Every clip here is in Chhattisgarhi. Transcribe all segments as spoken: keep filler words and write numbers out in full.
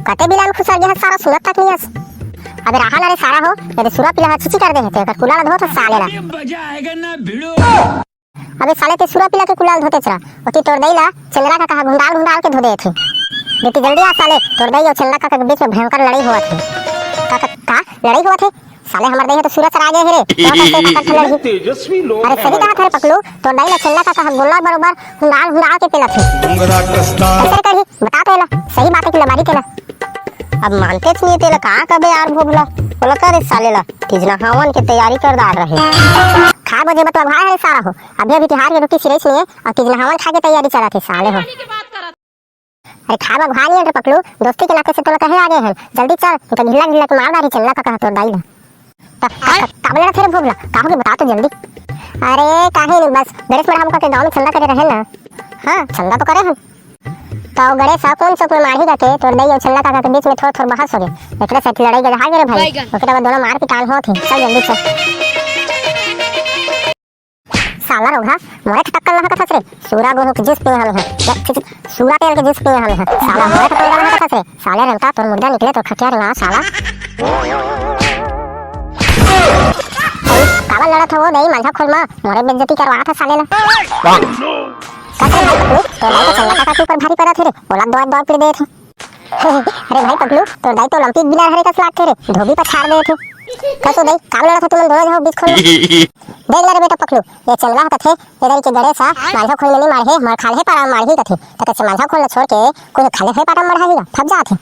कते बिलान खुसर गया है, सारा सुनत तक नहीं हस। अबे रहा ना रे सारा हो, ये सुरा पिला हा छीछी कर दे है, ते अगर कुला ला धो तो साले ला। अबे साले ते सुरा पिला के कुला ला धोते चरा, ओती तोर दई ला चंद्रा काका हा घुंडाल घुंडाल के धो दे थे। बेटी जल्दी आ साले, तोर दई और चंद्रा काका के बीच में भयंकर लड़ाई हुआ थे। का, का, का लड़ाई हुआ थे? साले हमर दई है तो सुरा सरा गे हे रे, तो का करते का करते लड़ही? तेजस्वी लोग अरे सही कहा था रे पकलू, तोर दई ला चंद्रा काका हा गोला बरोबर घुंडाल घुंडाल के पेला थे। कैसे कही? बता तो एला, सही बात है कि लबारी तेला। अब मानतेच नहीं तेला, का कबे यार भोभला। बोला का रे साले ला, तिजना हवन के तैयारी कर डाल रहे। खा बजे बतवा भाई है सारा हो, अभी अभी तिहार के रोटी सिरइस नहीं है, और तिजना हवन खा के तैयारी चला थे साले हो। अरे खा बा भाई नहीं है रे पकलू, दोस्ती के नाते से तोला कहे आ गए हैं, जल्दी चल, नहीं तो ढिल्ला ढिल्ला के मार डारी चंद्रा काका हा तोर दई ला। त-, त-, त-, का बोले रहा थे रे भोभला? का होगे बता तो जल्दी। अरे काहे नहीं, बस गणेश मड़हा हमका के गाँव में चंदा करे रहे ना। हाँ, चंदा तो करे हम। तो गणेश हा कौन चौक में मारही का के तोर दई और चंदा काका के बीच में थोड़ा थोड़ा बहस हो गए। एकरे से लड़ाई गजहा गे रे भाई। बैगन। ओकरे बाद दोनों मार पिटान होत हे। चल जल्दी चल। साला रोगहा, मोरे टक्कर लहा कथस रे। सूरा गोहूं के जूस पीए हमें है। या, छी, छी, सूरा तेल के जूस पीए हमें है। साला मोरे टक्कर लहा कथस रे। साले रंगता तोर मुर्दा निकले तोर खटिया रंगा साला। अरे, काबर लड़त हो दई मांझा खोल मा? मोरे बेइज्जती करवा था साले ला। कथस रे, तोर दई तो चंदा काका के ऊपर भारी पड़ा थे रे। ओला दो दो पीट दे थे। अरे भाई पकलू, तोर दाई तो ओलंपिक विनर हरे कस लागथे रे, धोबी पछाड़ दे थे। कसो दाई, काम लड़ा था तुमन दोनों जहाँ बीच खोल में। देख ले रे बेटा पकलू, ये चंगला हा कथे, ये दाई के गणेश हा, मांझा खोल में नहीं मार हे, मार खाल्हे पारा में मार ही कथे। त कसे मांझा खोल ला छोड़ के, कोई खाल्हे पारा में मढ़ा ही गा, फप जात हे।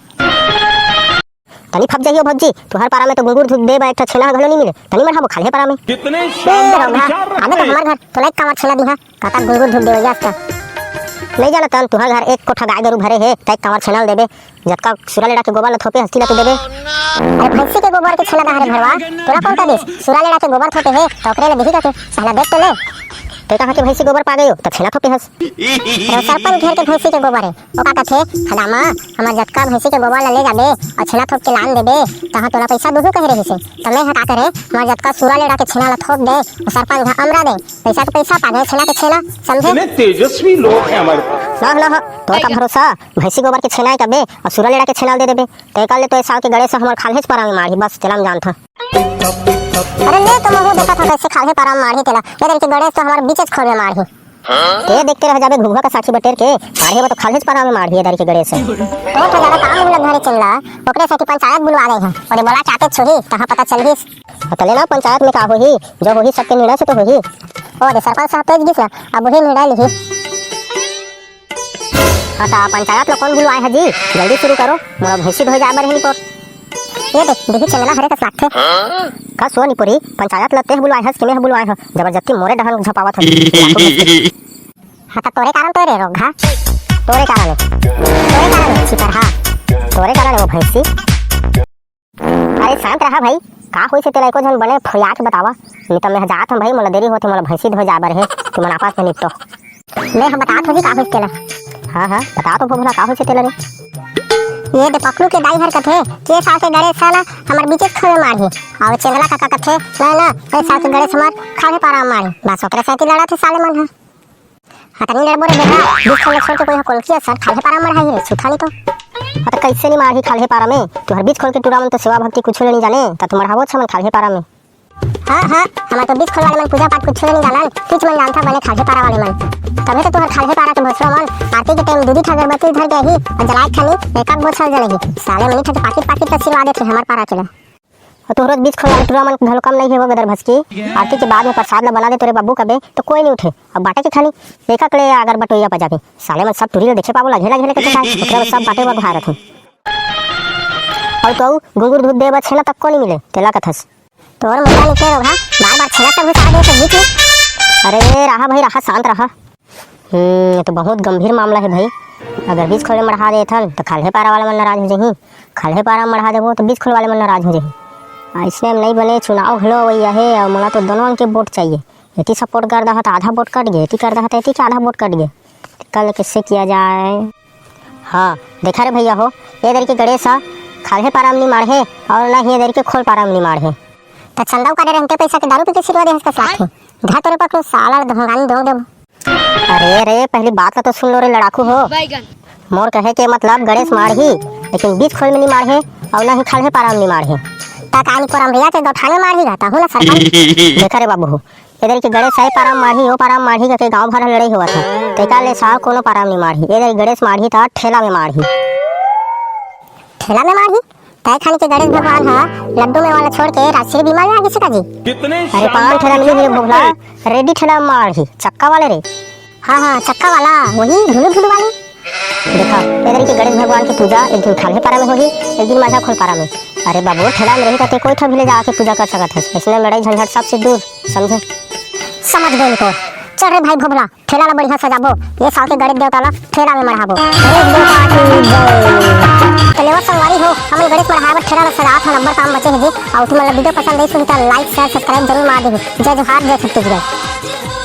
तनी फप जाइयो भौजी, तुहर पारा में तो गुंगुर धूप दे बा एक ठा छेना घलो नहीं मिले, तनी मढ़ाबो खाल्हे पारा में। कितने ए, शानदार रघुआ, विचार आबे रखते तो हैं। हमार घर, तोला एक कांवर छेना दिहा। काका गुंगुर धूप देवैया असता। नहीं जाना तन, तुहर घर एक कोठा गाय गरू भरे हे, तै कांवर छेना ल देबे। जतका सुरा लेड़ा के गोबर ल थोपे हस तेला तो देबे। अरे भैंसी के गोबर के छेना डहारे भरवा, तोला कौन का देस? सुरा लेड़ा के गोबर थोपे हे, त ओकरे ल देही का के? पहला देख तो ले। तै कहाँ के भैंसी गोबर पा गयो, त छेना थोपे हस। अरे सरपंच घेर के भैंसी के गोबर हे, ओ का कथे, हदामा, हमर जतका भैंसी के गोबर ल ले जाबे, अउ छेना थोप के लान देबे, तहाँ तोला पैसा दुहू कहे रहिसे। त मैं ह का करे, हमर जतका सुरा लेड़ा के छेना ल थोप दे, अउ सरपंच ह अमरा दे। पैसा के पैसा, पागे छेना के छेना, समझे? इतने तेजस्वी लोग हैं हमारे पास। ना, ना, हाँ, तोर का भरोसा, भैंसी गोबर के छेना है कबे, और सुरा लेड़ा के छेना दे देबे। ते कर ले तो ए साल के गणेश हमार खाल्हेच पारा में मारही, बस, तेला हम जानत हन। अरे ले तो महू देखत हन कैसे खाल्हे पारा में मारही तेला, ये दिन के गणेश तो हमार बीचेच खोल में मारही। ते देखते रह जाबे घुघुआ का साखी बटेर के, मारही वो तो खाल्हेच पारा में मारही ये दारी के गणेश है। तो तो ज्यादा काम उलग घरे चल रहा, ओकरे साथी पंचायत बुलवा दे हैं, और बोला चाहते छुही, कहाँ पता चल गई। हाँ, त ले ना, पंचायत में का होही, जो होही सबके निर्णय से तो होही। ओ दे सरपंच साहब तो गिस ना, अब वही निर्णय लिही। हाँ, त पंचायत ला कौन बुलवाए है जी? जल्दी शुरू करो, मोला भैंसी धोए जाए बर हे निपोर। ये देख, देखी चंगला हरे कस लागथे। का सोनी पुरी, पंचायत ला तेह बुलवाए हस कि मैं बुलवाए हूँ? जबरदस्ती मोरे डहन झपावत है। हाँ, त तोरे कारण तो रे रोगहा। तोरे कारण है। तोरे कारण है, छिपरहा। तोरे कारण है वो भैंसी। अरे शांत रहा भाई, का होइस हे तेला एको झन बने फरिया के बतावा, नहीं त मैं जात हूँ भाई, मोला देरी होथे, मोला भैंसी धोए जाए बर हे, तुमन आपस में निपटो। मैं ह बतात हूँ जी का होइस तेला। हाँ, हाँ, बता तो भोभला का होइस हे तेला रे। ये दे पकलू के दाई हर कथे, के साल के गणेश साला हमर बीचेच खोल में मारही, अउ चंगला काका कथे, ना, ना, ए साल के गणेश हमर खाल्हे पारा में मारही, बस ओकरे सेती लड़त हे साले मन ह। हतनी लड़बो रे बेटा, बीच खोल छोड़ के कोई ह कोलकी असन खाल्हे पारा में मढ़ाही रे, सुथानी तो। हाँ, त कैसे नहीं मारही खाल्हे पारा में? तुहर बीच खोल के टूरा मन तो सेवा भक्ति कुछ ले नहीं जाने, त तू मढ़ावो छमन खाल्हे पारा में। हाँ, हाँ, हमार तो बीच खोल वाले मन पूजा पाठ कुछ ले नहीं जानन, तुझ मन जानता बने खाल्हे पारा वाले मन। तभे तो तुहर खाल्हे पारा के भोसरो मन आरती के टाइम दूधी ठा अगरबत्ती धर के आही और जलाए खानी एक आध बोछल जलेही। साले मनी ठा के पाकिट पाकिट त सिरवा देथे हमार पारा के ला। अउ तोहरो बीच खोल वाले टूरा मन घलो कम नहीं हे वो गदर भसकी। आरती के बाद में प्रसाद ला बना दे तोरे बाबू कबे तो कोई नहीं उठे। अब बाटे के खानी, एका कड़े अगर बटोइया पा जाबे। साले मन सब टूरी ला देखे पाबो, ला घेला घेला के खाए, ओकरे बाद सब बाटे वो घर रथे। अउ तो गुंगुर धूप दे बर छेना तक को नहीं मिले, तेला कथस। तोर मुंडा निकले रोगहा, बार बार छेना सब घुसा दे तो बीच में। अरे रहा भाई रहा, शांत रहा। हम्म, ये तो बहुत गंभीर मामला है भाई। अगर बीच खोले मढ़ा देथन, तो खाल्हे पारा वाला मन नाराज हो जाही। खाल्हे पारा में मढ़ा देबो, तो बीच खोले वाले मन नाराज हो जाही। अइसने में नहीं बने, चुनाव घलो अवइया हे, अउ मोला तो दोनों अंग के वोट चाहिए। एती सपोर्ट कर दहा, तो आधा वोट कट गए, एती कर दहा, तो एती के आधा वोट कट गए। कल कैसे किया जाए? हाँ, देखा रे भैया हो, ये दरी के गणेश हा खाल्हे पारा में नहीं माढ़े, और ना ही ये दरी के खोल पारा में नहीं माढ़े। तो चंदा उकारे रहते पैसा के दारू पी के सिरवा दे हंस का साथ ही। धा तोरे पकड़ो साला, धमकानी दो दे। अरे रे, पहली बात ला तो सुन लो रे लड़ाकू हो। बैगन। मोर कहे के मतलब गणेश माढ़ही, लेकिन बीच खोल में नी माढ़े, अउ ना ही खल्हे पारा में नी माढ़े। त का नी कोरम भैया के गौठान में माढ़ी गा, तहू ना सरकार। देखा रे बाबू हो, एदर के गणेश साई पारा में माढ़ी, ओ पारा में माढ़ी, कके गाँव भर लड़ाई होवत हे। तेकर ले साव कोनो पारा में नी माढ़ी, एदर गणेश माढ़ी त ठेला में माढ़ी। ठेला में माढ़ी? तय खानी के गणेश भगवान ह लड्डू में वाला छोड़ के राजश्री बीमा में आ गिस का जी? कितने अरे पान शानदार ठेला में नी रे विचार भोभला, रखते। रेडी ठेला में माढ़ी, चक्का वाले रे। हाँ, हाँ, चक्का वाला, वही ढुलू ढुलू वाली। देखा, एदर के गणेश भगवान के पूजा एक दिन खल्हे पारा में होही, एक दिन माझा खोल पारा में। अरे बाबू, ठेला में रही त ते कोई ठा भी ले जाके पूजा कर सकत हस। अइसने लड़ाई झंझट सबसे दूर, समझे? समझ गए इनको। चल रे भाई भोभला, ठेला ला बढ़िया सजाबो। ये साल के गणेश देवता ला ठेला में मढ़ाबो। गणेश देवता की जय। त लेवा संगवारी हो, हमन गणेश मढ़ाए बर ठेला ला सजात हन, अब्बड़ काम बचे हे जी। अउ तुमन ला वीडियो पसंद आइस होही त like, share, subscribe जरूर मार देहू। जय जोहार, जय छत्तीसगढ़।